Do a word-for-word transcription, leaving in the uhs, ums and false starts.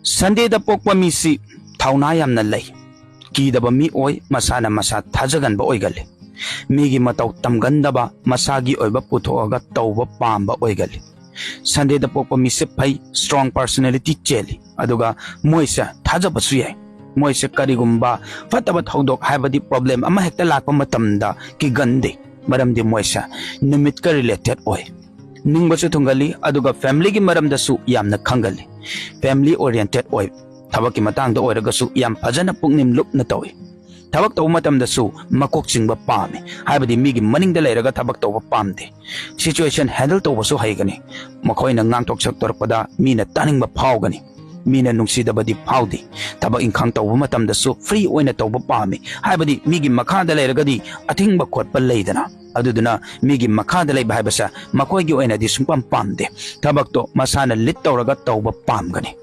ꯁꯟꯗꯦꯗ ꯄꯣꯛꯄ ꯃꯤꯁꯤ ꯊꯧꯅꯥ ꯌꯥꯝꯅ ꯂꯩ, ꯀꯤꯗꯕ ꯃꯤ ꯑꯣꯏ, ꯃꯁꯥꯅ ꯃꯁꯥ ꯊꯥꯖꯒꯟꯕ ꯑꯣꯏꯒꯜꯂꯤ꯫ ꯃꯤꯒꯤ ꯃꯇꯧ ꯇꯝꯒꯟꯗꯕ, ꯃꯁꯥꯒꯤ ꯑꯣꯏꯕ ꯄꯨꯊꯣꯛꯑꯒ ꯇꯧꯕ ꯄꯥꯝꯕ ꯑꯣꯏꯒꯜꯂꯤ꯫ ꯁꯟꯗꯦꯗ ꯄꯣꯛꯄ ꯃꯤꯁꯦ ꯐꯩ, ꯁ꯭ꯇ꯭ꯔꯣꯡ ꯄꯔꯁꯣꯅꯦꯂꯤꯇꯤ ꯆꯦꯜꯂꯤ, ꯑꯗꯨꯒ ꯃꯣꯏꯁꯦ ꯊꯥꯖꯕꯁꯨ ꯌꯥꯏ꯫ ꯃꯣꯏꯁꯦ ꯀꯔꯤꯒꯨꯝꯕ ꯐꯠꯇꯕ ꯊꯧꯗꯣꯛ ꯍꯥꯏꯕꯗꯤ ꯄ꯭ꯔꯣꯕ꯭ꯂꯦꯝ ꯑꯃ ꯍꯦꯛꯇ ꯂꯥꯛꯄ ꯃꯇꯝꯗ ꯀꯤꯒꯟꯗꯦ, ꯃꯔꯝꯗꯤ ꯃꯣꯏꯁꯦ ꯅꯨꯃꯤꯠꯀ ꯔꯤꯂꯦꯇꯦꯠ ꯑꯣꯏ꯫ ꯅꯤꯡꯕꯁꯨ ꯊꯨꯡꯒꯜꯂꯤ, ꯑꯗꯨꯒ ꯐꯦꯃꯤꯂꯤꯒꯤ ꯃꯔꯝꯗꯁꯨ ꯌꯥꯝꯅ ꯈꯪꯒꯜꯂꯤ꯫ ꯐꯦꯃꯤꯂꯤ ꯑꯣꯔꯤꯌꯦꯟꯇꯦꯠ ꯑꯣꯏ꯫ ꯊꯕꯛꯀꯤ ꯃꯇꯥꯡꯗ ꯑꯣꯏꯔꯒꯁꯨ ꯌꯥꯝ ꯐꯖꯅ ꯄꯨꯛꯅꯤꯡ ꯂꯨꯞꯅ ꯇꯧꯏ꯫ ꯊꯕꯛ ꯇꯧꯕ ꯃꯇꯝꯗꯁꯨ ꯃꯀꯣꯛ ꯆꯤꯡꯕ ꯄꯥꯝꯃꯤ, ꯍꯥꯏꯕꯗꯤ ꯃꯤꯒꯤ ꯃꯅꯤꯡꯗ ꯂꯩꯔꯒ ꯊꯕꯛ ꯇꯧꯕ ꯄꯥꯝꯗꯦ꯫ ꯁꯤꯆꯨꯋꯦꯁꯟ ꯍꯦꯟꯗꯜ ꯇꯧꯕꯁꯨ ꯍꯩꯒꯅꯤ꯫ ꯃꯈꯣꯏꯅ ꯉꯥꯡꯊꯣꯛ ꯁꯛꯇꯣꯔꯛꯄꯗ ꯃꯤꯅ ꯇꯥꯅꯤꯡꯕ ꯐꯥꯎꯒꯅꯤ꯫ ꯃꯤꯅ ꯅꯨꯡꯁꯤꯗꯕꯗꯤ ꯐꯥꯎꯗꯦ꯫ ꯊꯕꯛ ꯏꯪꯈꯥꯡ ꯇꯧꯕ ꯃꯇꯝꯗꯁꯨ ꯐ꯭ꯔꯤ ꯑꯣꯏꯅ ꯇꯧꯕ ꯄꯥꯝꯃꯤ, ꯍꯥꯏꯕꯗꯤ ꯃꯤꯒꯤ ꯃꯈꯥꯗ ꯂꯩꯔꯒꯗꯤ ꯑꯊꯤꯡꯕ ꯈꯣꯠꯄ ꯂꯩꯗꯅ꯫ ꯑꯗꯨꯗꯨꯅ ꯃꯤꯒꯤ ꯃꯈꯥꯗ ꯂꯩꯕ ꯍꯥꯏꯕꯁꯦ ꯃꯈꯣꯏꯒꯤ ꯑꯣꯏꯅꯗꯤ ꯁꯨꯡꯄꯥꯝ ꯄꯥꯝꯗꯦ꯫ ꯊꯕꯛꯇꯣ ꯃꯁꯥꯅ ꯂꯤꯗ ꯇꯧꯔꯒ ꯇꯧꯕ ꯄꯥꯝꯒꯅꯤ꯫